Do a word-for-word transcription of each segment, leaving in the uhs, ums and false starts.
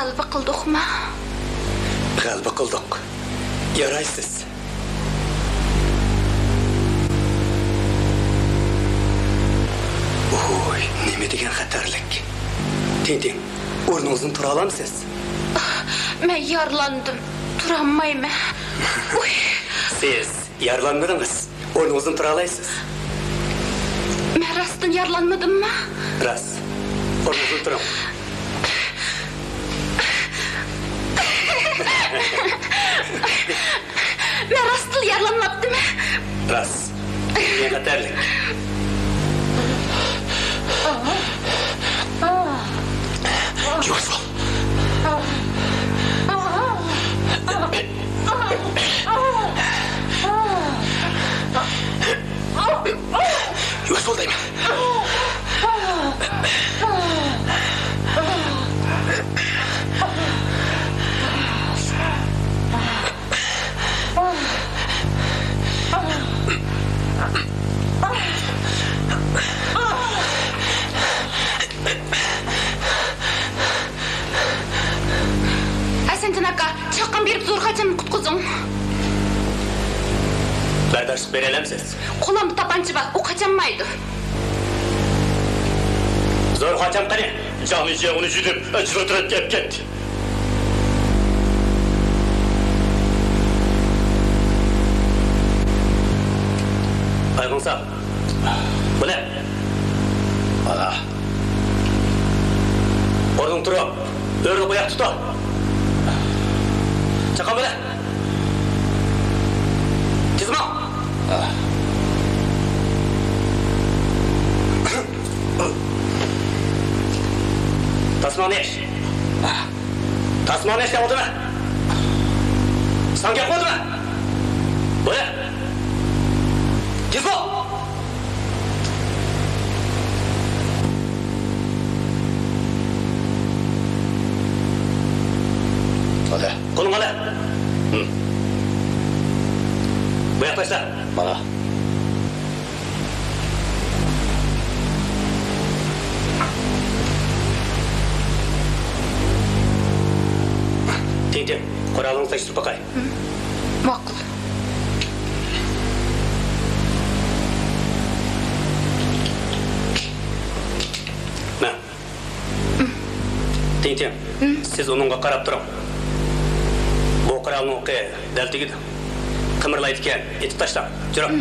غەلىبە قىلدۇقما؟ غەلىبە قىلدۇق. يارايسىز. ئوي، نېمە دېگەن خەتەرلىك. تىڭتىڭ، ئورنىڭىزدىن تۇرالامسىز؟ مەن يارىلاندىم. تۇرالمايمەن. ئۇي. سىز يارىلانمىدىڭىز. ئورنىڭىزدىن تۇرالايسىز. مەن راستتىن يارىلانمىدىمما؟ راست. ئورنىڭىزدىن تۇرۇڭ. مەن راستتىنلا يارىلانماپتىمەن. راست. بۇ خەتەرلىك. يۈگۈرۈپ بول. يۈگۈرۈپ بول دەيمەن. ھەسەنجان ئاكا، چاققان بېرىپ زورخاچامنى قۇتقۇزۇڭ. بەرداشلىق بېرەلەمسىز؟ قولۇمدا تاپانچا بار، ئۇ قاچالمايدۇ. زورخاچام قېنى؟ جانى جىيەن ئۇنى جۈدۈپ، جىلتىرەپ كېلىپ كەتتى. ئايغىڭسا. بۇنى. ئانا. ئورنۇڭ تۇرۇپ، ئۆرۈلۈپ ئاياق تۇتۇڭ. چاققان بولە. تېزمۇ؟ تاسماڭنى ئېچ. تاسماڭنى ئېچ دەۋاتىمەن. ساڭا گەپ قىلىۋاتىمەن. بولە. تېزمۇ؟ قولۇڭ ئالە. ھىم. بۇ ياققا تاشلا. مانا. تىڭتىڭ، قورالىڭنى تەكشۈرۈپ باقاي. ماقۇل. مە. تىڭتىڭ، سىز ئۇنىڭغا قاراپ تۇرۇڭ. بۇ قورالنىڭ ئوقى دەل تېگىدۇ. قىمىرلايدىكەن، ئېتىپ تاشلاڭ. جۈرۈڭ.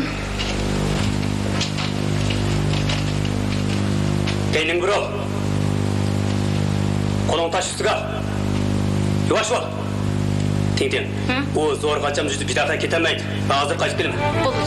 كەينىڭگە بۇرۇل. قولۇڭ تاش ئۈستىگە. ياۋاش بول. تىڭتىڭ، ئۇ زورخاچام جۈدۈپ يىراققا كېتەلمەيدۇ. ھازىر قايتىپ كېلىمەن. بولىدۇ.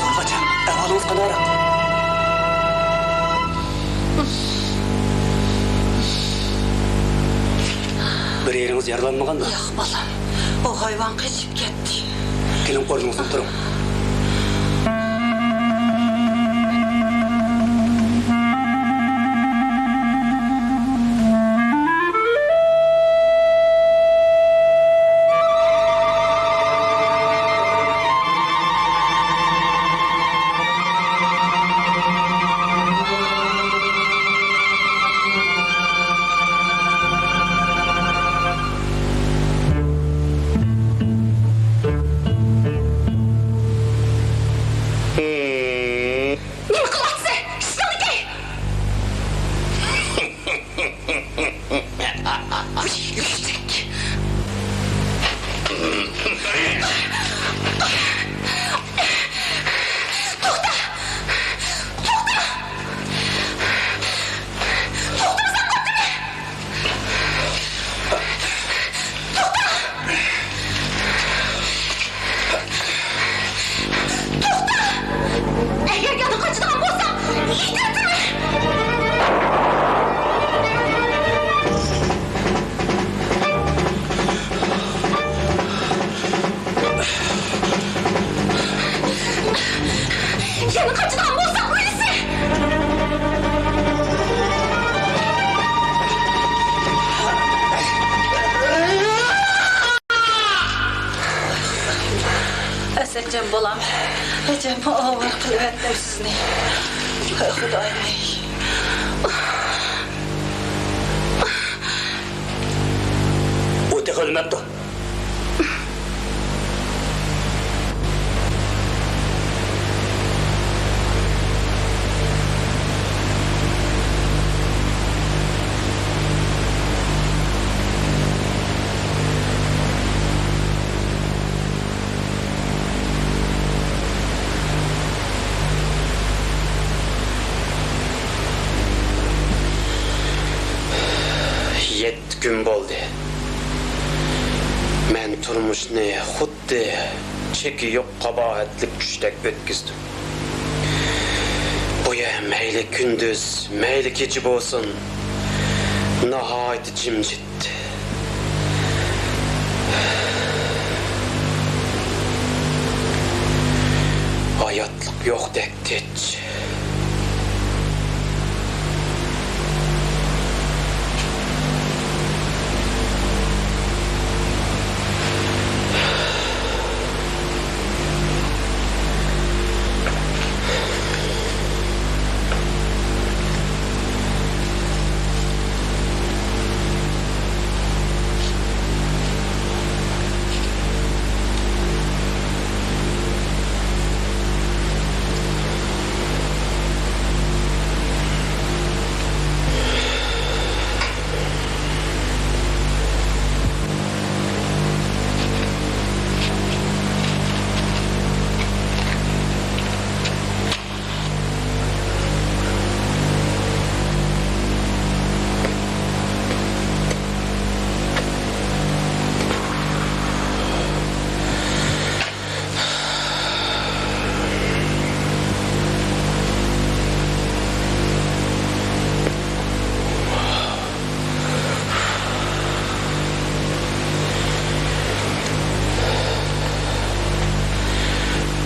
زورخاچام، ئەھۋالىڭىز قانداقراق؟ بىر يېرىڭىز يارىلانمىغاندۇ؟ ياق، بالام. ئۇ ھايۋان قېچىپ كەتتى. كېلىڭ، ئورنىڭىزدىن تۇرۇڭ. سەججەم بالام، ئەجەبمۇ ئاۋارە قىلىۋەتتىم سىزنى. ھەي خۇدايىم. ئۇ تېخى ئۆلمەپتۇ. يەتتە كۈن بولدى. مەن تۇرمۇشنى خۇددى چېكى يوق قاباھەتلىك چۈشتەك ئۆتكۈزدۈم. بۇ يەر مەيلى كۈندۈز، مەيلى كېچە بولسۇن، ناھايىتى جىمجىت. ھاياتلىق يوقتەك تىنچ.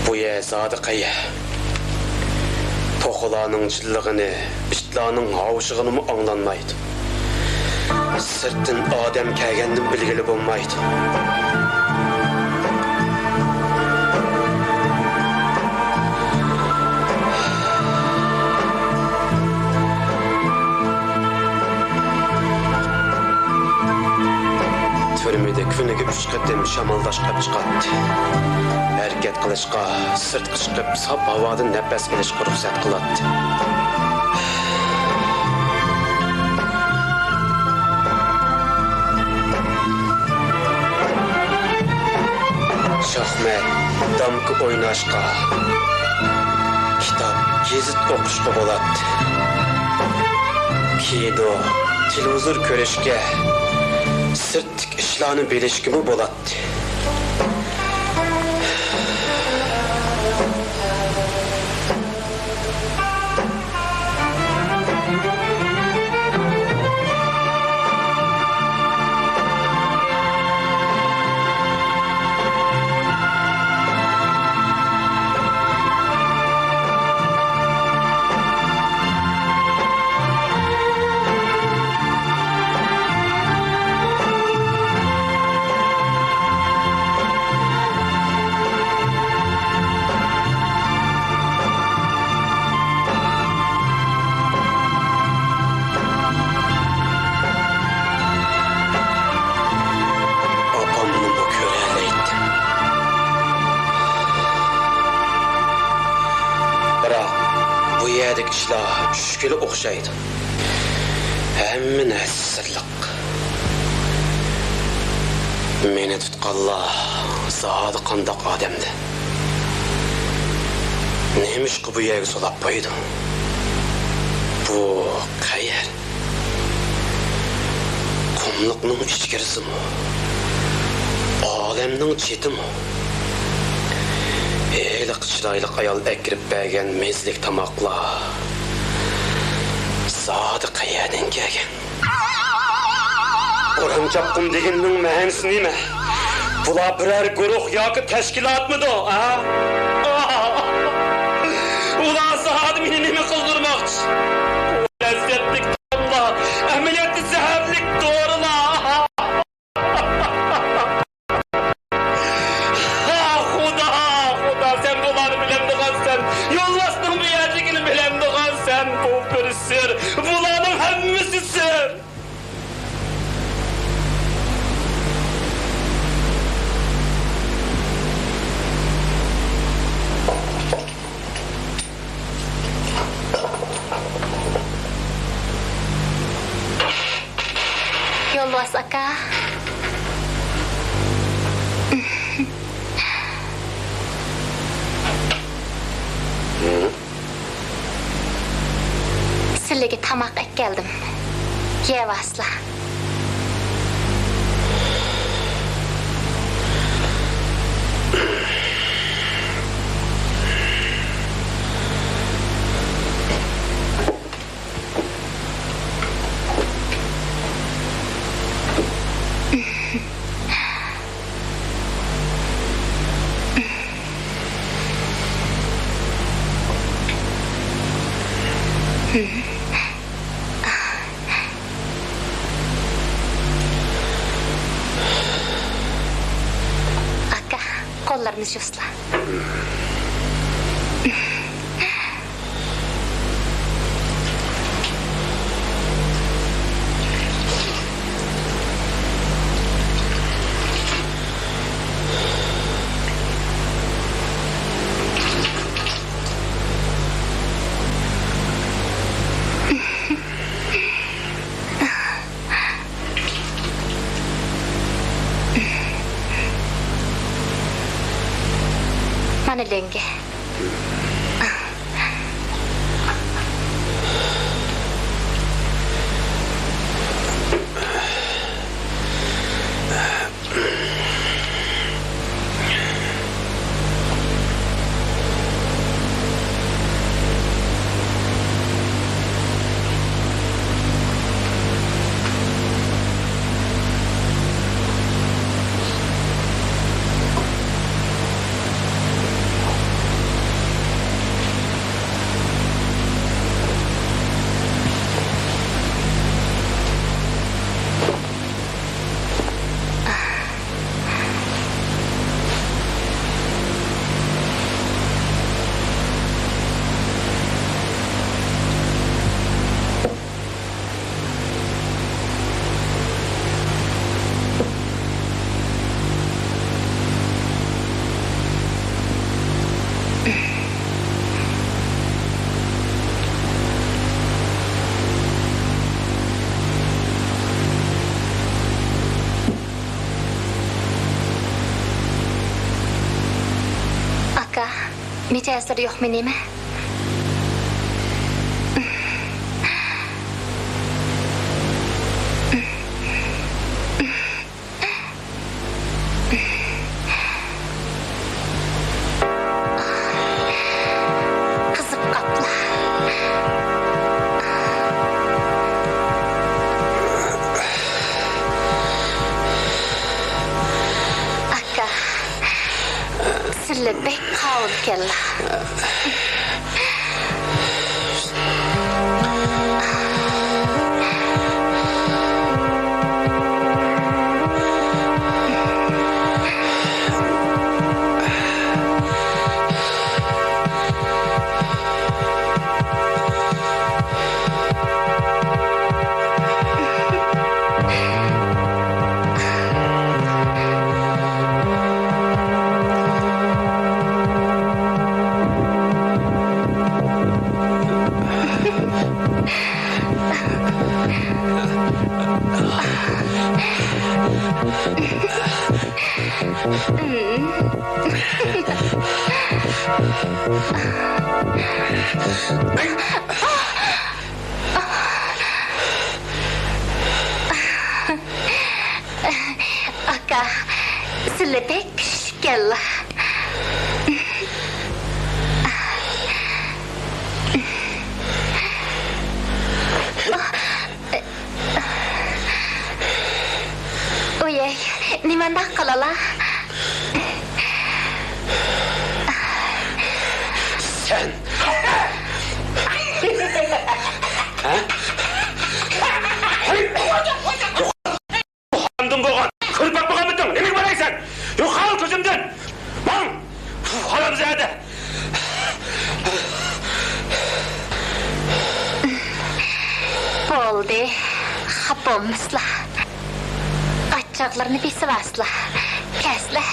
بۇ يەر زادى قەيەر؟ توخۇلارنىڭ چىللىغىنى، ئىتلارنىڭ ھاۋشىغىنىمۇ ئاڭلانمايدۇ. سىرتتىن ئادەم كەلگەننىمۇ بىلگىلى بولمايدۇ. تۈرمىدە كۈنىگە ئۈچ قېتىم شامالداش قاپ چىقاتتى. ھەرىكەت قىلىشقا، سىرتقا چىقىپ ساپ ھاۋادىن نەپەس ئېلىشقا رۇخسەت قىلاتتى. شاھمات، دامكا ئويناشقا، كىتاب، گېزىت ئوقۇشقا بولاتتى. كىنو، تېلېۋىزور كۆرۈشكە، سىرتتىكى ئىشلارنى بىلىشكىمۇ بولاتتى. ئاپامنىمۇ كۆرەلەيتتىم. بىراق، بۇ يەردىكى ئىشلار چۈشكىلا ئوخشايدۇ. ھەممە نەرسە سىرلىق. مېنى تۇتقانلار زادى قانداق ئادەمدى؟ نېمىشقا بۇ يەرگە سولاپ قويدۇڭ؟ بۇ قەيەر؟ قۇملۇقنىڭ ئىچكىرىسىمۇ؟ ئالەمنىڭ چېتىمۇ؟ ھېلىقى چىرايلىق ئايال ئەكىرىپ بەرگەن مېزىلىك تاماقلار زادى قەيەردىن كەلگەن؟ بوران-چاپقۇن دېگىننىڭ مەنىسى نېمە؟ بۇلار بىرەر گۇرۇھ ياكى تەشكىلاتمىدۇ، ھە؟ ئۇلار زادى مېنى نېمە قىلدۇرماقچى؟ لەززەتلىك تاملار، ئەمەلىيەتتە زەھەرلىك دورىلار. ھا، خۇدا! سىر، بۇلارنىڭ ھەممىسى سىر. يولۋاس ئاكا. سىلىگە تاماق ئەكەلدىم. يەۋالسىلا. ئاكا، قوللىرىمنى جۇسلا. مانا لۆڭگە. ئاكا، مىجەزلىرى يوقمۇ نېمە؟ قىزىپ قاپلا. ئاكا، سىلى بەك قاۋۇلكەنلا. ئاكا، سىلى بەك كۈچلۈككەنلا. ئۇيەي، نېمانداق قىلالا؟ سەن! ھە؟ ئاندىن بولغان، كۆرۈپ باقمىغانمىدىڭ؟ نېمىگە بارايسەن؟ يوقال كۆزۈمدىن! بولمىسىلا. ئاچچىقلىرىنى بېسىۋالسىلا. كەلسىلە.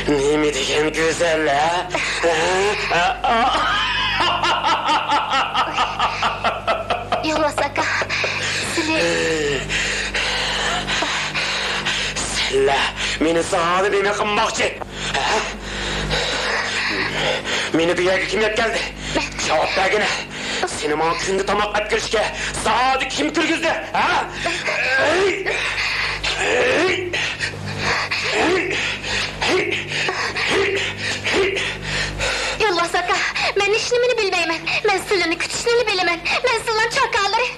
نېمە دېگەن گۈزەل، ھە؟ يولۋاس ئاكا، سىلى. سەنلەر مېنى زادى نېمە قىلماقچى؟ ھە؟ مېنى بۇ يەرگە كىم ئەكەلدى؟ جاۋاب بەرگىنە. سېنى ماڭا كۈندە تاماق ئەپ كىرىشكە زادى كىم كىرگۈزدى؟ ھە؟ يولۋاس ئاكا، مەن ھېچنېمىنى بىلمەيمەن. مەن سىلىنى كۈتۈشنىلا بىلىمەن. مەن سىلىنىڭ چاكارلىرى.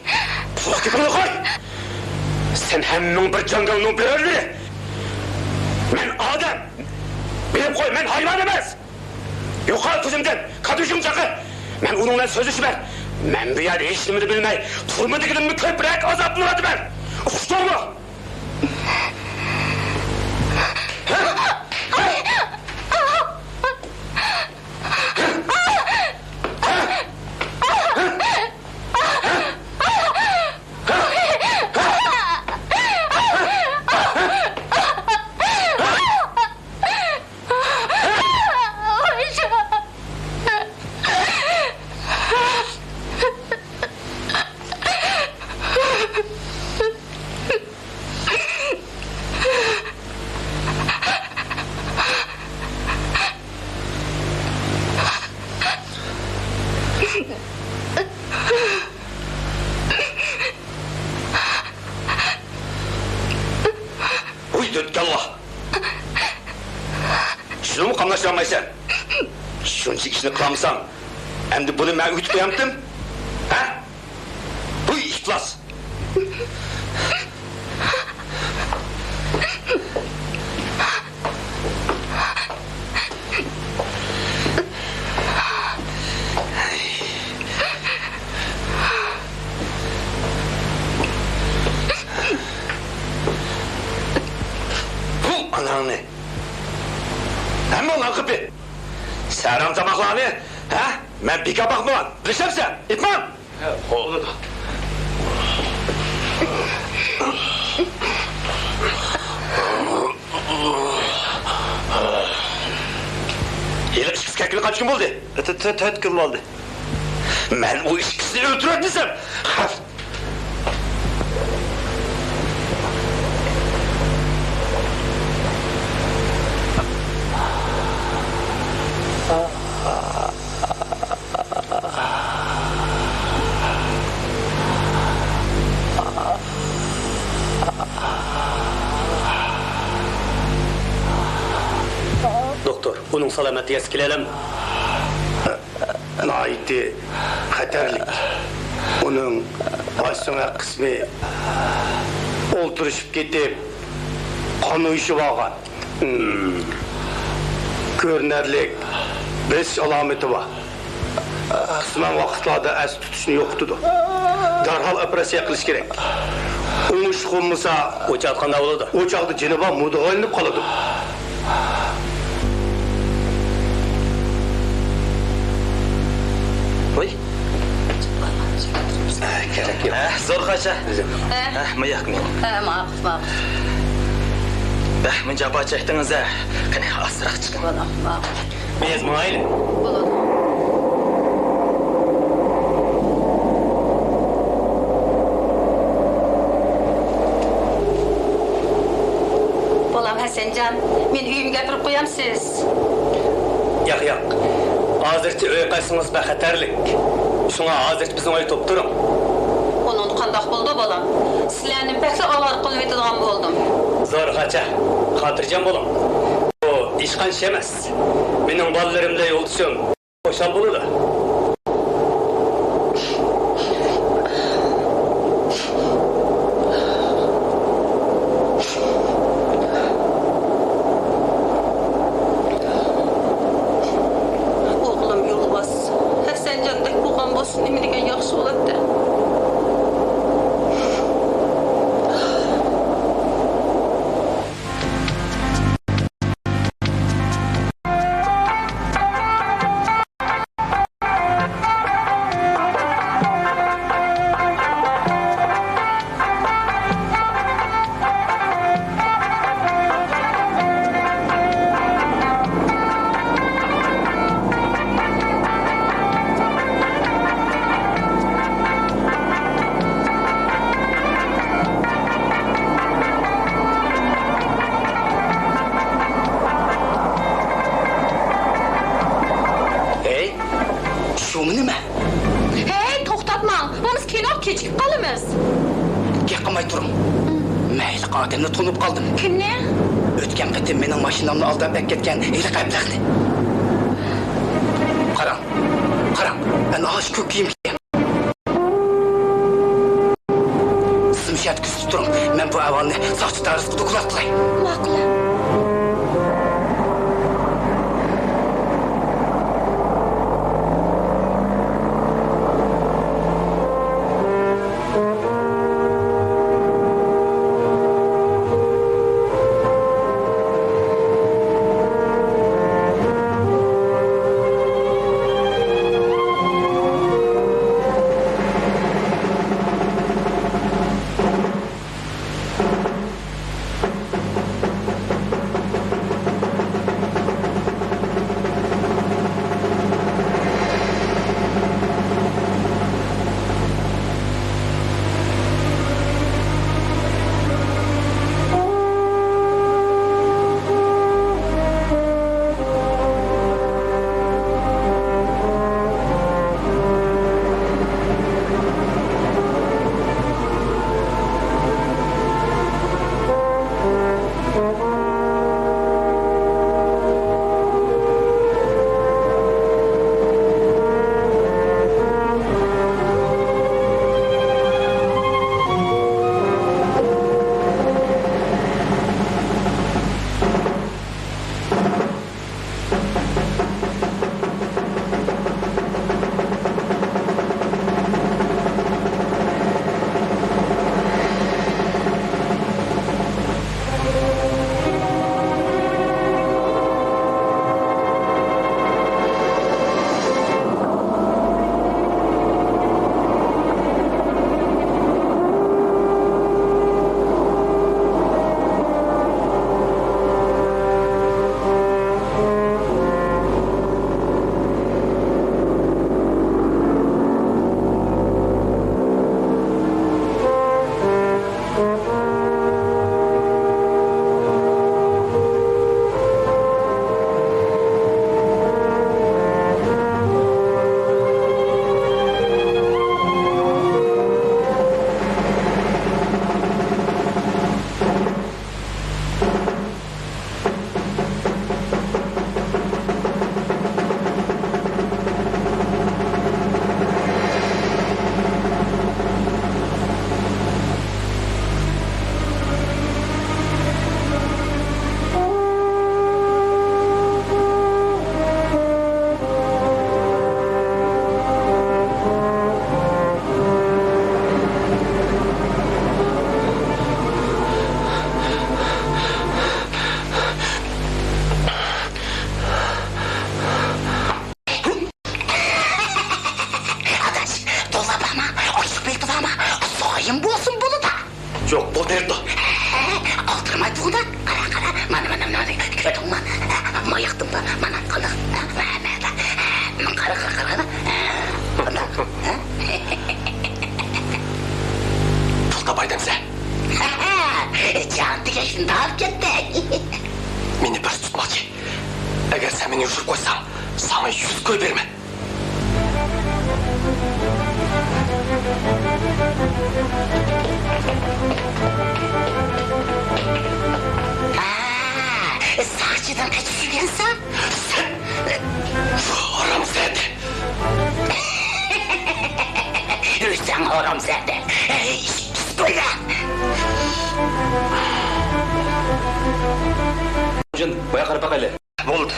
توختىتىڭنى قوي! سەن ھەممىڭ بىر جاڭگالنىڭ بۆرىلىرى! مەن ئادەم! بىلىپ قوي، مەن ھايۋان ئەمەس! يوقال كۆزۈمدىن، كاتيۇشاڭنى چاقىر! مەن ئۇنىڭ بىلەن سۆزلىشىمەن! مەن بۇ يەردە ھېچنېمىنى بىلمەي، تۈرمىدىكىدىنمۇ كۆپرەك ئازابلىنىۋاتىمەن! ئۇقۇشتۇڭمۇ؟ ھۇي، دۆتكەللا! شۇنىمۇ قاملاشتۇرالمايسەن؟ شۇنچە ئىشنى قىلالمىساڭ، ئەمدى بۇنى مەن ئۆگىتىپ قويامتىم؟ ھە؟ ھۇي، ئىپلاس! ھۇ، ئاناڭنى! ھەممىڭلار قېپى! سەرام تاماقلارنى، ھە؟ مەن بىكار باقمىغان، بىلىشەمسەن؟ ئېيتماڭ! ھە، بولىدۇ. ھېلىقى ئىككىسى كەتكىلى قانچە كۈن بولدى؟ تۆ-، تۆ-، تۆت كۈن بولدى. مەن ئۇ ئىككىسىنى ئۆلتۈرۈۋەت دېسەم! دوختۇر، ئۇنىڭ سالامەتلىكى ئەسلىگە كېلەلەمدۇ؟ ناھايىتى خەتەرلىك. ئۇنىڭ باش سۆڭەك قىسمى ئولتۇرۇشۇپ كېتىپ، قان ئۇيۇشۇپ ئالغان. ھىم. كۆرۈنەرلىك بېسىش ئالامىتى بار. قىسمەن ۋاقىتلاردا ئەس تۇتۇشنى يوقىتىدۇ. دەرھال ئوپېراتسىيە قىلىش كېرەك. ئوڭۇشلۇق بولمىسا، ئۇ چاغدا قانداق بولىدۇ؟ ئۇ چاغدا جېنى بار مۇردىغا ئايلىنىپ قالىدۇ. ۋاي. كېرەك يوق. ھە، زورغاچە. ھە. ھە، ماياكنى. ھە، ماقۇل، ماقۇل. بەك جاپا چەكتىڭىز ھە. قېنى، ئاستىراق چىقىڭ. بولدى، ماقۇل. بىز ماڭايلى. بولىدۇ. بالام ھەسەنجان، مېنى ئۆيۈمگە ئاپىرىپ قويامسىز؟ ياق، ياق. ھازىرچە ئۆيگە قايتسىڭىز بەك خەتەرلىك. شۇڭا ھازىرچە بىزنىڭ ئۆيدە تۇرۇپ تۇرۇڭ. ئۇنىڭدا قانداق بولىدۇ، بالام؟ سىلەرنى بەكلا ئاۋارە قىلىۋېتىدىغان بولدۇم. زورغاچە، خاتىرجەم بولۇڭ. بۇ ھېچقانچە ئىش ئەمەس. مېنىڭ بالىلىرىم بىلەن يولدىشىم خۇشال بولىدۇ. ئوغلۇم يولۋاس، ھەسەنجاندەك بولغان بولسا نېمە دېگەن ياخشى بولاتتى. تۇرۇڭ. مەن ھېلىقى ئادەمنى تونۇپ قالدىم. كىمنى؟ ئۆتكەن قېتىم مېنىڭ ماشىنامنى ئالداپ ئەكەتكەن ھېلىقى ئەبلەخنى. قاراڭ، قاراڭ، ئەنە ئاشۇ كۆك كىيىم كىيگەن. سىزمۇ شۇ يەردە كۆزىتىپ تۇرۇڭ. مەن بۇ ئەھۋالنى ساقچى ئىدارىسىگە دوكلات قىلاي. ماقۇل. ئاداش، تولا بارما، ئوچۇق بېتى بارما، سويۇم بولسۇن بولىدۇ. يوق، بۇ نېرىدۇ؟ ئالدىرىماي تۇرغۇدا. قارا، قارا، مانا، مانا، مانا، كۆردۈڭمۇ؟ ماياقتىن بار، مانا، قانداق؟ قارا، قارا، قارا، قارا. پۇل تاپاي دەمسە؟ جان دېگەن شۇنداق ئېلىپ كەتتى. مېنى بىرسى تۇتماقچى. ئەگەر سەن مېنى يوشۇرۇپ قويساڭ، ساڭا يۈز كوي بېرىمەن. ھە، ساقچىدىن قېچىپ يۈرگەنسەن؟ سەن ھارامزادە! ئۆزۈڭ ھارامزادە! ئىشىك تۇتۇپ قويلا! جان، بايا قاراپ باقايلى. بولدى.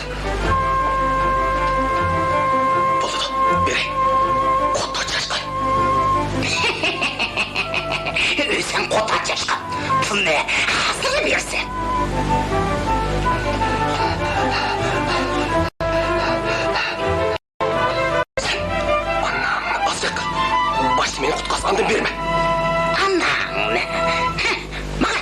بولىدۇ، بېرەي. قوتار چاشقان. ئۆزۈڭ قوتار چاشقان. پۇلنى ھازىرلا بېرىسەن. سەن ئاناڭنى ئازراق. باشتا مېنى قۇتقارسا، ئاندىن بېرىمەن. ئاناڭنى. ھە، ماڭا.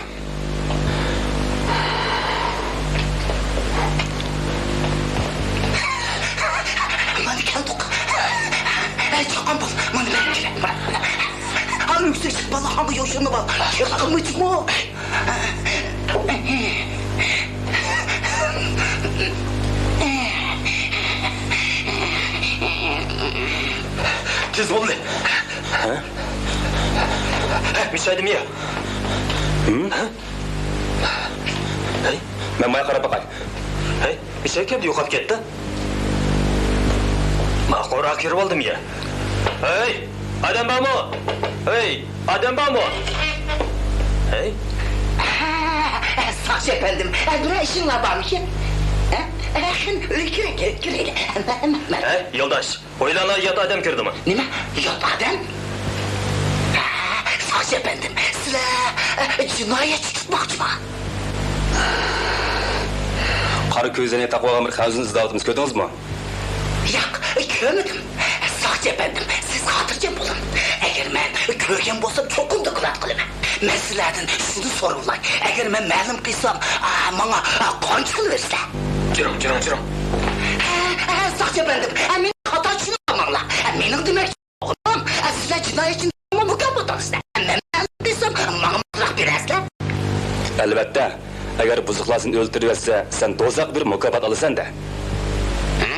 مانا كەلدۇق. ئەي، چاققان بول. مانا مەن كېلەم. ھا، يۈكسەك بالا، ھاڭا يوشۇرۇنۇپ ئال. يىقىلمايسىزمۇ؟ تېز بول. ھە؟ مۇشۇ يەردىمۇ يا؟ ھە؟ ھەي، مەن مايا قاراپ باقاي. ھەي، ئىچەركەمدە يوقاپ كەتتى. ما قورا كىرىۋالدىم يا. ھەي، ئادەم بارمۇ؟ ھەي، ئادەم بارمۇ؟ ھەي. ھە، ساقچى ئەپەندىم، بىرەر ئىشىڭلار بارمىكىن؟ ھە؟ ھە، قېنى، ئۆيگە كىرەيلى، كىرەيلى. ھەي، يولداش. ئويلاڭلار، يات ئادەم كىردىمۇ؟ نېمە؟ يات ئادەم؟ ھە، ساقچى ئەپەندىم، سىلەر، ئە، جىنايەتچى تۇتماقچىما؟ قارا كۆزلىرىنى تاقىۋالغان بىر خەنزۇنى ئىزدەۋاتىمىز، كۆردىڭىزمۇ؟ ياق، كۆرمىدىم. ساقچى ئەپەندىم، سىز خاتىرجەم بولۇڭ. ئەگەر مەن كۆرگەن بولسام، چوقۇم دوكلات قىلىمەن. مەن سىلەردىن شۇنى سورىۋالاي، ئەگەر مەن مەلۇم قىلسام، ئا، ماڭا، ئا، قانچە پۇل بېرىسىلەر؟ جۈرۈڭ، جۈرۈڭ، جۈرۈڭ. ھە، ھە، ساقچى ئەپەندىم، ھە، مېنى خاتا چۈشىنىۋالماڭلار. ھە، مېنىڭ دېمەكچى بولغىنىم، ھە، سىلەر جىنايەتچىنى مۇكاپات ئالىسىلەر. ھە، مەن مەلۇم قىلسام، ماڭا مۇتلەق بېرەرسىلەر. ئەلۋەتتە، ئەگەر بۇزۇقلار سېنى ئۆلتۈرۈۋەتسە، سەن دوزاخقا بېرىپ مۇكاپات ئالىسەن-دە. ھە؟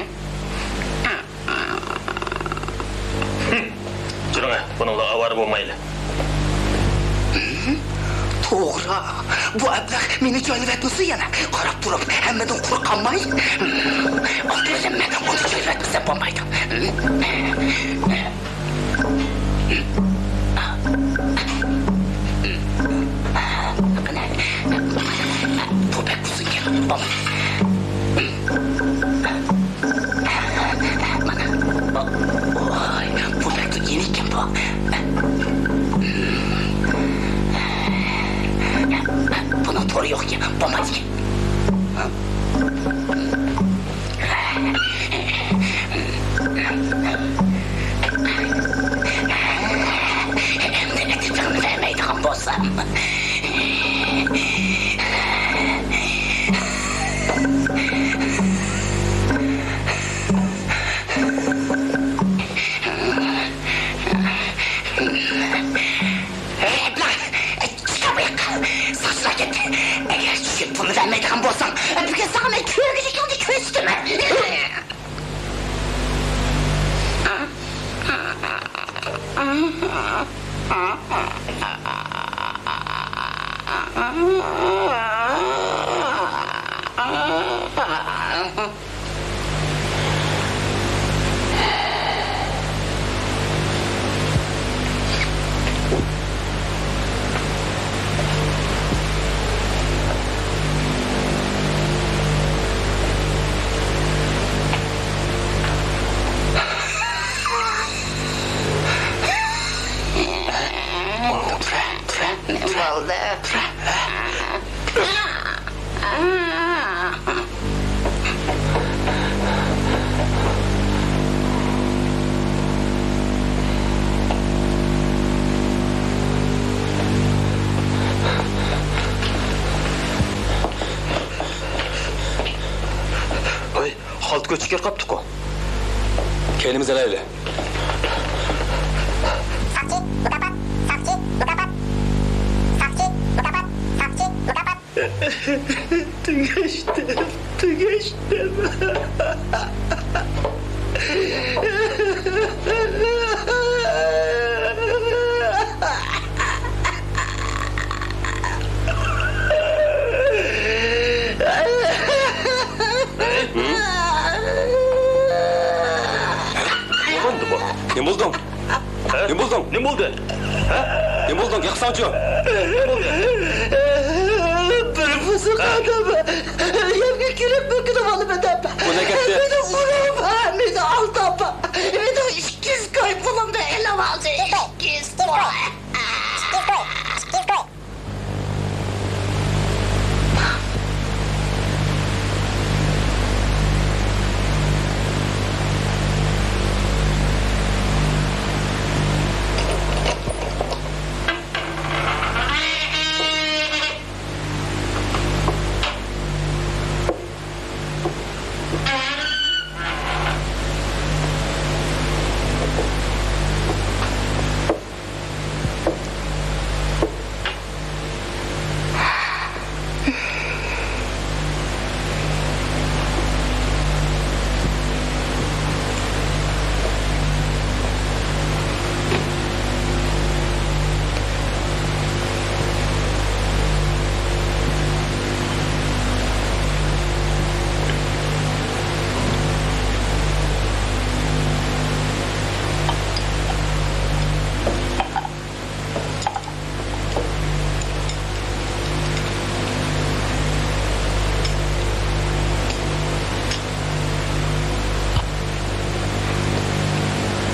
جۈرۈڭە، بۇنىڭ بىلەن ئاۋارە بولمايلى. توغرا، بۇ ئەبلەخ مېنى جايلىۋەتمىسۇن يەنە. قاراپ تۇرۇپ، ھەممىدىن قۇر قالماي. ئاپىرىن، مەن ئۇنى جايلىۋەتمىسەم بولمايدۇ. بۇ بەك ئۇزۇنكەن. مانا، ۋاي، بۇ بەك يېنىككەن بۇ. بۇنىڭ تورى يوقكەن، بولمايدىكەن. ئەمدى ئېتىزىڭنى بەرمەيدىغان بولسام. ھەي، ئەبلەخ! چىقار بۇ ياققا! ساقچىلار كەتتى! ئەگەر چۈشۈپ پۇلنى بەرمەيدىغان بولساڭ، بۈگۈن ساڭا مەن كۆرگۈدىكىڭنى كۆرسىتىمەن! بولدى، تۇرە، تۇرە، نېمە بولدى، تۇرە. ۋاي، خالتا كوچا كىر قاپتۇقۇ. كەينىمىزدىن ئەلەيلى. ساقچى، مۇكاپات! ساقچى، مۇكاپات! ساقچى، مۇكاپات! ساقچى، مۇكاپات! تۈگەشتىم، تۈگەشتىم. نېمە بولدى بۇ؟ نېمە بولدۇڭ؟ ھە؟ نېمە بولدۇڭ؟ نېمە بولدى؟ ھە؟ نېمە بولدۇڭ؟ يىقىلساڭچۇ؟ نېمە بولدى؟ بىر بۇزۇق ئادەم يەرگە كىرىپ مۆكۈنۈۋالىمەن دەپ. بۇ نەگەتتە؟ مېنى ئۇرۇپ، مېنى ئالداپ، مېنىڭ ئىككى يۈز كوي پۇلۇمنى ئېلىۋالدى. ئىككى يۈز كوي.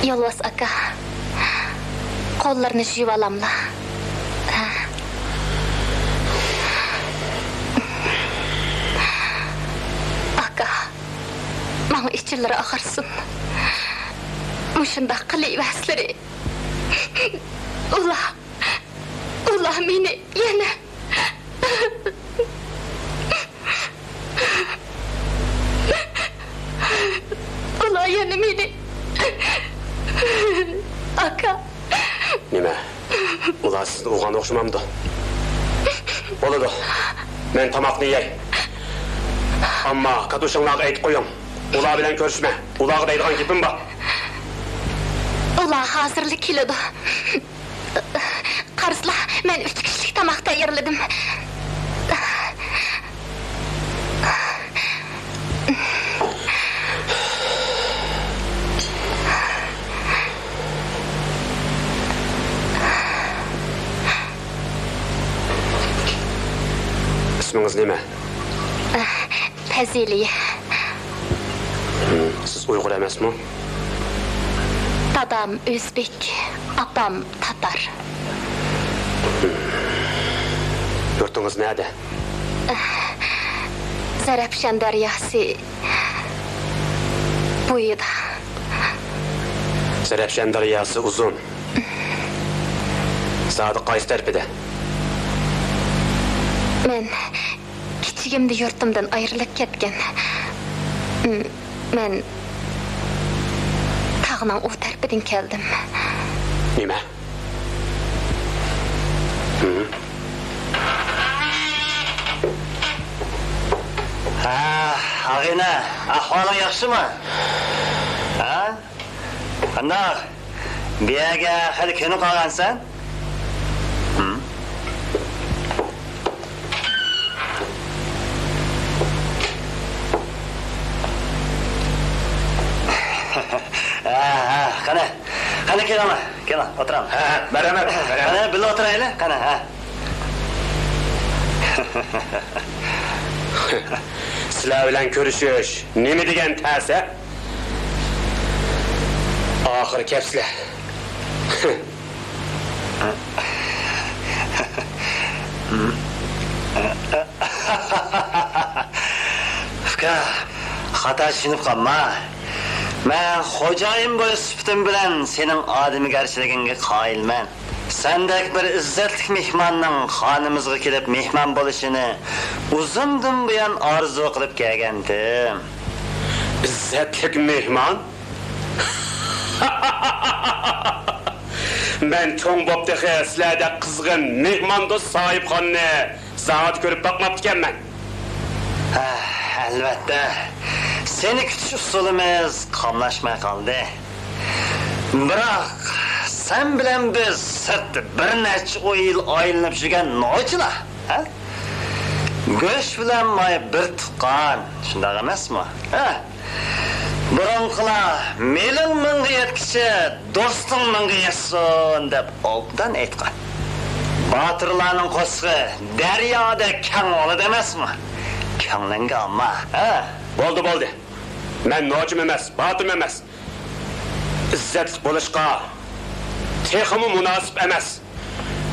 يولۋاس ئاكا، قوللىرىنى يۇيۇۋالاملا؟ ھە. ئاكا، ماڭا ئىچىلىرى ئاغرىسۇن. مۇشۇنداق قىلىۋەرسىلىرى. ئۇلار، ئۇلار مېنى يەنە ئۇلار يەنە مېنى. ئاكا. نېمە؟ ئۇلار سىزنى ئۇرغان ئوخشىمامدۇ؟ بولىدۇ. مەن تاماقنى يەي. ئەمما كاتۇشاڭلارغا ئېيتىپ قويۇڭ. ئۇلار بىلەن كۆرۈشمە. ئۇلارغا دەيدىغان گېپىم بار. ئۇلار ھازىرلا كېلىدۇ. قارىسىلا، مەن ئۈچ كىشىلىك تاماق تەييارلىدىم. ئىسمىڭىز نېمە؟ پەزىلىيە. سىز ئۇيغۇر ئەمەسمۇ؟ دادام ئۆزبېك، ئاپام تاتار. يۇرتىڭىز نەدە؟ زەرەپشان دەرياسى بويىدا. زەرەپشان دەرياسى ئۇزۇن. زادى قايسى تەرىپىدە؟ مەن كىچىكىمدە يۇرتۇمدىن ئايرىلىپ كەتكەن. م-، مەن تاغنىڭ ئۇ تەرىپىدىن كەلدىم. نېمە؟ ھە، ئاغىنە، ئەھۋالىڭ ياخشىمۇ؟ ھە؟ قانداق؟ بۇ يەرگە خېلى كۆنۈپ قالغانسەن؟ ھىم؟ ھە، ھە، قېنى، قېنى، كېلىڭلار، كېلىڭ، ئولتۇرۇڭ. ھە، ھە، مەرھەمەت، مەرھەمەت. قېنى، بىللە ئولتۇرايلى، قېنى، ھە. سىلەر بىلەن كۆرۈشۈش نېمە دېگەن تەس، ھە؟ ئاخىرى كەپسىلەر. ئۇكا، خاتا چۈشىنىپ قالما. مەن خوجايىن بولۇش سۈپىتىم بىلەن سېنىڭ ئادىمىگەرچىلىكىڭگە قايىلمەن. سەندەك بىر ئىززەتلىك مېھماننىڭ خانىمىزغا كېلىپ مېھمان بولۇشىنى ئۇزۇندىن بۇيان ئارزۇ قىلىپ كەلگەنتىم. ئىززەتلىك مېھمان؟ مەن چوڭ بوپ تېخى سىلەردەك قىزغىن مېھماندوست ساھىبخاننى زادى كۆرۈپ باقماپتىكەنمەن. ھە، ئەلۋەتتە، سېنى كۈتۈش ئۇسۇلىمىز قاملاشماي قالدى. بىراق، سەن بىلەن بىز سىرتتا بىر نەچچە ئون يىل ئايلىنىپ يۈرگەن نوچىلار، ھە؟ گۆش بىلەن ماي بىر تۇغقان، شۇنداق ئەمەسمۇ؟ ھە؟ بۇرۇنقىلار، «مېلىڭ مىڭغا يەتكۈچە، دوستۇڭ مىڭغا يەتسۇن» دەپ ئوبدان ئېيتقان. باتۇرلارنىڭ قورسىقى دەريادەك كەڭ بولىدۇ ئەمەسمۇ؟ كۆڭلۈڭگە ئالما، ھە؟ بولدى، بولدى. مەن نوچىمۇ ئەمەس، باتۇرمۇ ئەمەس. ئىززەتلىك بولۇشقا تېخىمۇ مۇناسىپ ئەمەس.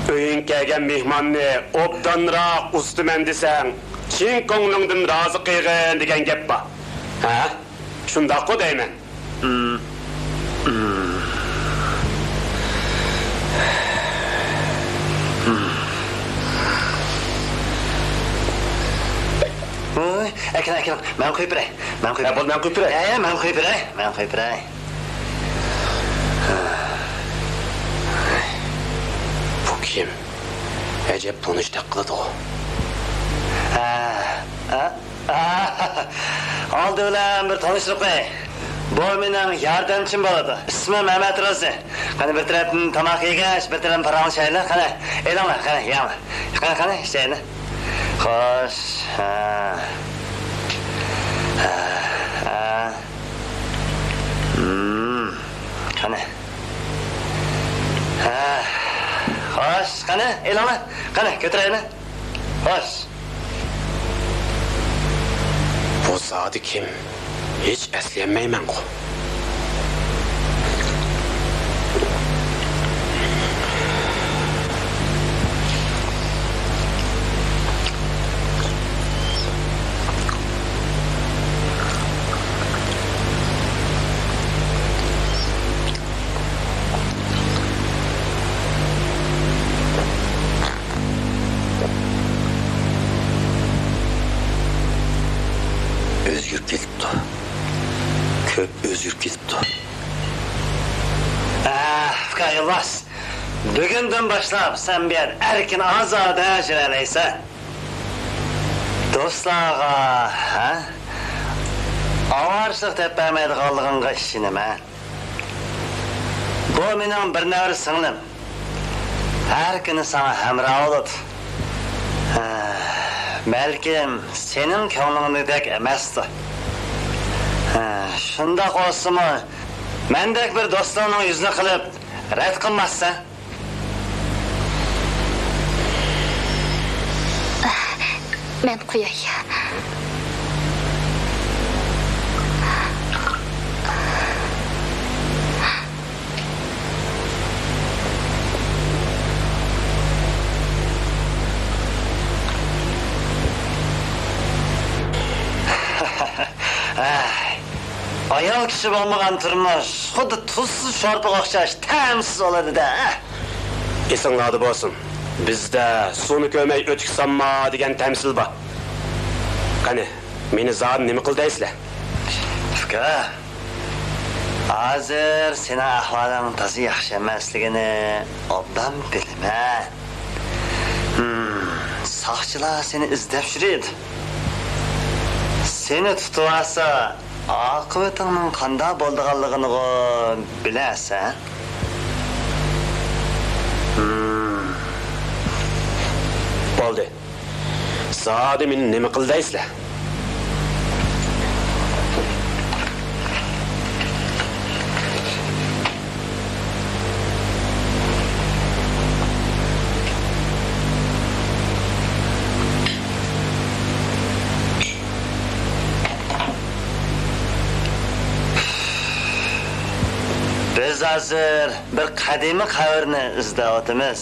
ئۆيۈڭگە كەلگەن مېھماننى ئوبدانراق ئۇزىتىمەن دېسەڭ، چىن كۆڭلۈڭدىن رازى قىلغىن دېگەن گەپ بار. ھە؟ شۇنداققۇ دەيمەن. ۋوي، ئەكېلىڭ، ئەكېلىڭ. مەن قويۇپ بېرەي. مەن قويۇپ ھە، بولدى، مەن قويۇپ بېرەي. ھە، ھە، مەن قويۇپ بېرەي. مەن قويۇپ بېرەي. بۇ كىم؟ ئەجەب تونۇشتەك قىلىدىغۇ. ھە، ھە. ئالدى بىلەن بىر تونۇشتۇرۇپ قوياي. بۇ مېنىڭ ياردەمچىم بولىدۇ. ئىسمى مەمەت روزى. قېنى، بىر تەرەپتىن تاماق يېگەچ، بىر تەرەپتىن پاراڭلىشايلى. قېنى، ئېلىڭلار، قېنى، يەڭلار. قېنى، قېنى، ئىچەيلى. خوش. ھە. ھە، ھە. مم. قېنى. ھە. خوش، قېنى، ئېلىڭلار. قېنى، كۆتۈرەيلى. خوش. بۇ زادى كىم؟ ھېچ ئەسلىيەلمەيمەنغۇ. يولۋاس، بۈگۈندىن باشلاپ سەن بۇ يەردە ئەركىن ئازادە يۈرەلەيسەن. دوستلارغا، ھە؟ ئاۋارىچىلىك دەپ بەرمەيدىغانلىقىڭغا ئىشىنىمەن. بۇ مېنىڭ بىر نەۋرە سىڭلىم. ھەر كۈنى ساڭا ھەمراھ بولىدۇ. ھە، بەلكىم سېنىڭ كۆڭلۈڭدىكىدەك ئەمەستۇ. ھە، شۇنداق بولسىمۇ، مەندەك بىر دوستۇڭنىڭ يۈزىنى قىلىپ رەت قىلماسسەن. مەن قوياي. ئاي، ئايال كىشى بولمىغان تۇرمۇش خۇددى تۇزسىز شورپىغا ئوخشاش تەمسىز بولىدۇ-دە. ئېسىڭلاردا بولسۇن، بىزدە «سۇنى كۆرمەي ئۆتۈك سانما» دېگەن تەمسىل بار. قېنى، مېنى زادى نېمە قىل دەيسىلەر؟ ئۇكا، ھازىر سېنىڭ ئەھۋالىڭ تازا ياخشى ئەمەسلىكىنى ئوبدان بىلىمەن. ھىم، ساقچىلار سېنى ئىزدەپ يۈرىدۇ. سېنى تۇتۇۋالسا، ئاقىۋىتىڭنىڭ قانداق بولىدىغانلىقىنىغۇ بىلەسەن. ھىم. بولدى. زادى مېنى نېمە قىل دەيسىلەر؟ بىز ھازىر بىر قەدىمىي قەبرىنى ئىزدەۋاتىمىز.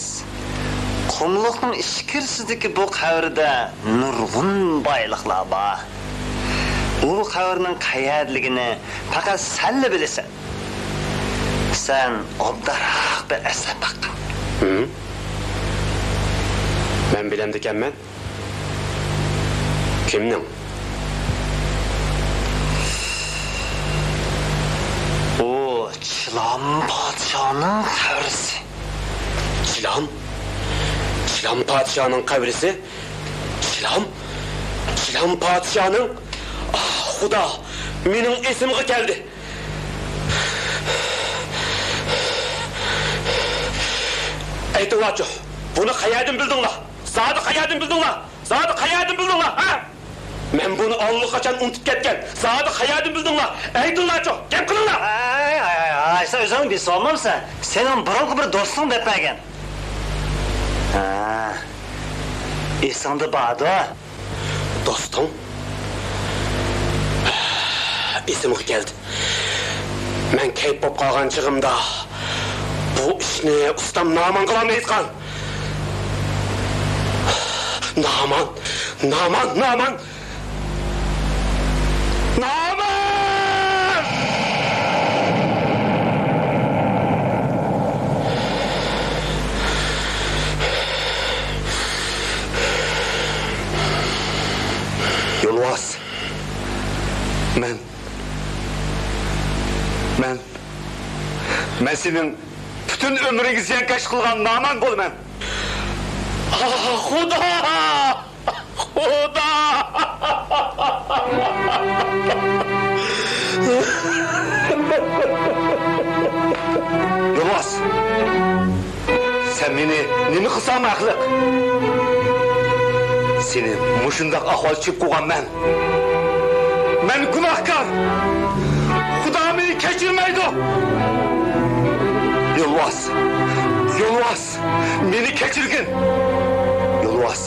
قۇملۇقنىڭ ئىچكىرىسىدىكى بۇ قەبرىدە نۇرغۇن بايلىقلار بار. بۇ قەبرىنىڭ قەيەردىلىكىنى پەقەت سەنلا بىلىسەن. سەن ئوبدانراق بىر ئەسلەپ باققىن. ھىم؟ مەن بىلەمدىكەنمەن؟ كىمنىڭ؟ ئۇ چىلان پادىشاھنىڭ قەبرىسى. چىلان؟ چىلان پادىشاھنىڭ قەبرىسى؟ چىلان؟ چىلان پادىشاھنىڭ؟ ئاھ، خۇدا، مېنىڭ ئېسىمگە كەلدى. ئېيتىڭلارچۇ، بۇنى قەيەردىن بىلدىڭلار؟ زادى قەيەردىن بىلدىڭلار؟ زادى قەيەردىن بىلدىڭلار، ھە؟ مەن بۇنى ئاللىقاچان ئۇنتۇپ كەتكەن. زادى قەيەردىن بىلدىڭلار؟ ئېيتىڭلارچۇ، گەپ قىلىڭلار! ئاي، ئاي، ئاي، ئاي، سەن ئۆزۈڭ بىسىۋالمامسەن؟ سېنىڭ بۇرۇنقى بىر دوستۇڭ دەپ بەرگەن. ھە، ئېسىڭدە باردۇ. دوستۇڭ؟ ئېسىمگە كەلدى. مەن كەيپ بولۇپ قالغان چېغىمدا بۇ ئىشنى ئۇستام نامانغىلا ئېيتقان. نامان، نامان، نامان! نامان! يولۋاس، مەن، مەن، مەن سېنىڭ پۈتۈن ئۆمرۈڭگە زىيانكەشلىك قىلغان نامان بولىمەن. ئاھ، خۇدا! خۇدا! يولۋاس! سەن مېنى نېمە قىلساڭمۇ ھەقلىق. سېنى مۇشۇنداق ئەھۋالغا چۈشۈرۈپ قويغان مەن. مەن گۇناھكار. خۇدا مېنى كەچۈرمەيدۇ. يولۋاس! يولۋاس! مېنى كەچۈرگىن. يولۋاس!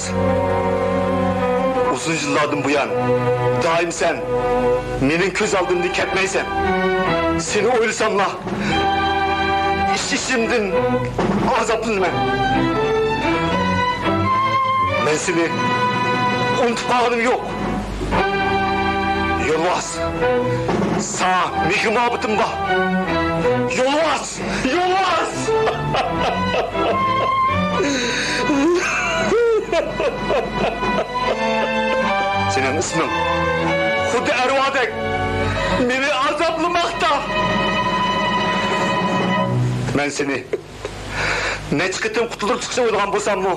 ئۇزۇن يىللاردىن بۇيان دائىم سەن مېنىڭ كۆز ئالدىمدىن كەتمەيسەن. سېنى ئويلىساملا، ئىچ-ئىچىمدىن ئازابلىنىمەن. مەن سېنى ئۇنتۇپ قالغىنىم يوق. يولۋاس! ساڭا مېھىر-مۇھەببىتىم بار. يولۋاس! يولۋاس! سېنىڭ ئىسمىڭ خۇددى ئەرۋادەك مېنى ئازابلىماقتا. مەن سېنى نەچچە قېتىم قۇتۇلدۇرۇپ چىقىشنى ئويلىغان بولساممۇ،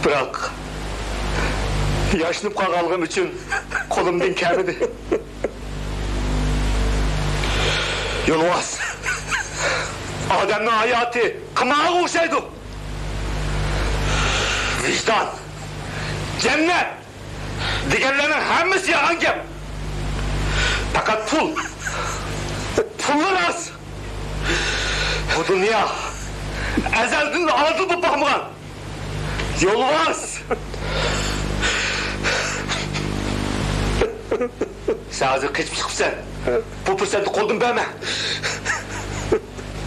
بىراق ياشىنىپ قالغانلىقىم ئۈچۈن قولۇمدىن كەلمىدى. يولۋاس، ئادەمنىڭ ھاياتى قىمارغا ئوخشايدۇ. ۋىجدان، جەننەت دېگەنلەرنىڭ ھەممىسى يالغان گەپ. پەقەت پۇل، پۇللا راست. بۇ دۇنيا ئەزەلدىن ئادىل بولۇپ باقمىغان. يولۋاس! سەن ھازىر قېچىپ چىقىپسەن. بۇ پۇرسەتنى قولدىن بەرمە.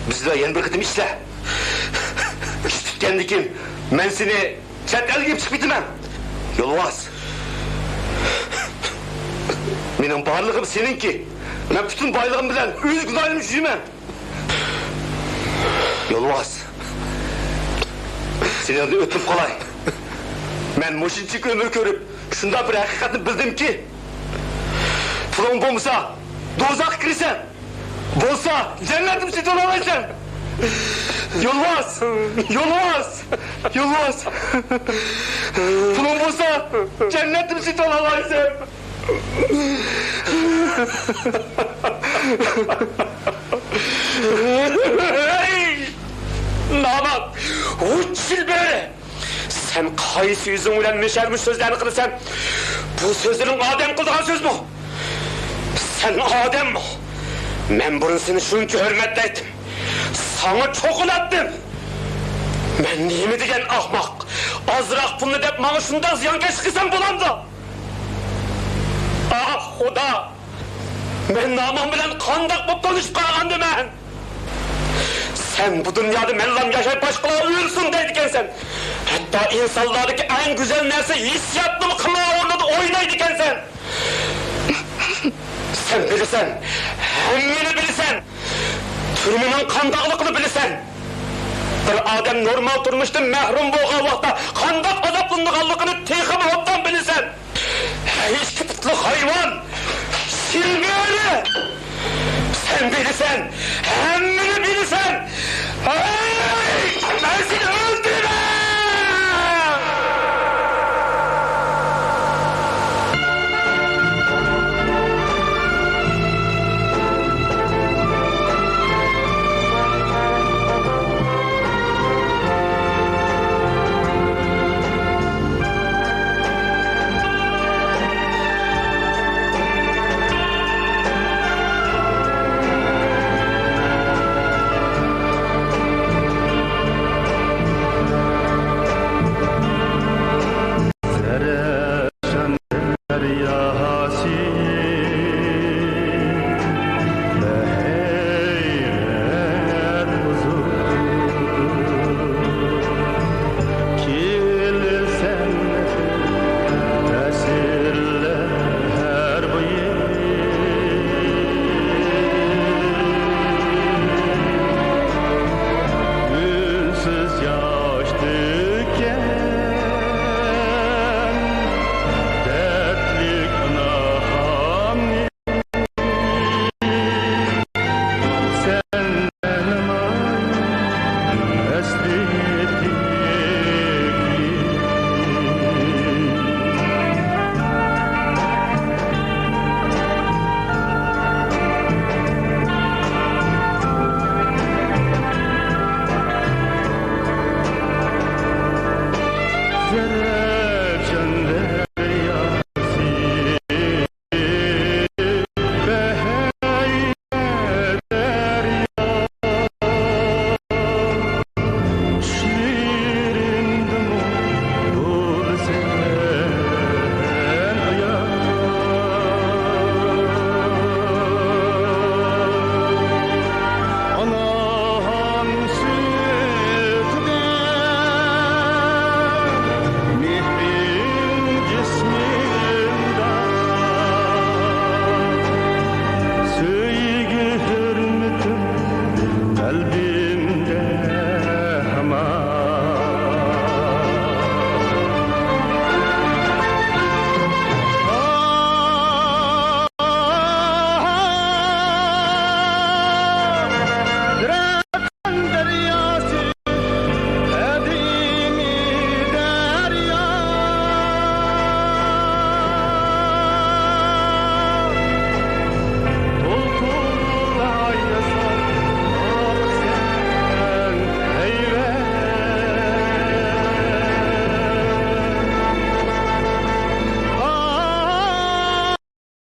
بىز بىلەن يەنە بىر قېتىم ئىشلە. ئىش پۈتكەندىن كېيىن مەن سېنى چەت ئەلگە ئېلىپ چىقىپ كېتىمەن. يولۋاس! مېنىڭ بارلىقىم سېنىڭكى. مەن پۈتۈن بايلىقىم بىلەن ئۆز گۇناھىمنى يۇيىمەن. يولۋاس، سېنىڭدىن ئۆتۈنۈپ قالاي. مەن مۇشۇنچىلىك ئۆمۈر كۆرۈپ، شۇنداق بىر ھەقىقەتنى بىلدىمكى، پۇلۇڭ بولمىسا، دوزاخقا كىرىسەن. بولسا، جەننەتنىمۇ سېتىۋالالايسەن. يولۋاس! يولۋاس! يولۋاس! پۇلۇڭ بولسا، جەننەتنىمۇ سېتىۋالالايسەن. ھەي! نامەرد! ھۇچچىل بۆرە! سەن قايسى يۈزۈڭ بىلەن مىشەلمۇ سۆزلەرنى قىلىسەن؟ بۇ سۆزلىرىڭ ئادەم قىلىدىغان سۆزمۇ؟ سەن ئادەممۇ؟ مەن بۇرۇن سېنى شۇنچە ھۆرمەتلەيتتىم. ساڭا چوقۇناتتىم. مەن نېمە دېگەن ئاخماق؟ ئازراق پۇلنى دەپ ماڭا شۇنداق زىيانكەشلىك قىلساڭ بولامدۇ؟ ئاھ، خۇدا! مەن ناماڭ بىلەن قانداق بولۇپ تونۇشۇپ قالغاندىمەن؟ سەن بۇ دۇنيادا مەنلام ياشاپ، باشقىلار ئۆلسۇن دەيدىكەنسەن. ھەتتا ئىنسانلاردىكى ئەڭ گۈزەل نەرسە ھېسسىياتنىمۇ قىمار ئورنىدا ئوينايدىكەنسەن. سەن بىلىسەن، ھەممىنى بىلىسەن. تۈرمىنىڭ قانداقلىقىنى بىلىسەن. بىر ئادەم نورمال تۇرمۇشتىن مەھرۇم بولغان ۋاقىتتا قانداق ئازابلىنىدىغانلىقىنى تېخىمۇ ئوبدان بىلىسەن. ھەي، ئىككى پۇتلۇق ھايۋان! شىلبۆرە! سەن بىلىسەن! ھەممىنى بىلىسەن!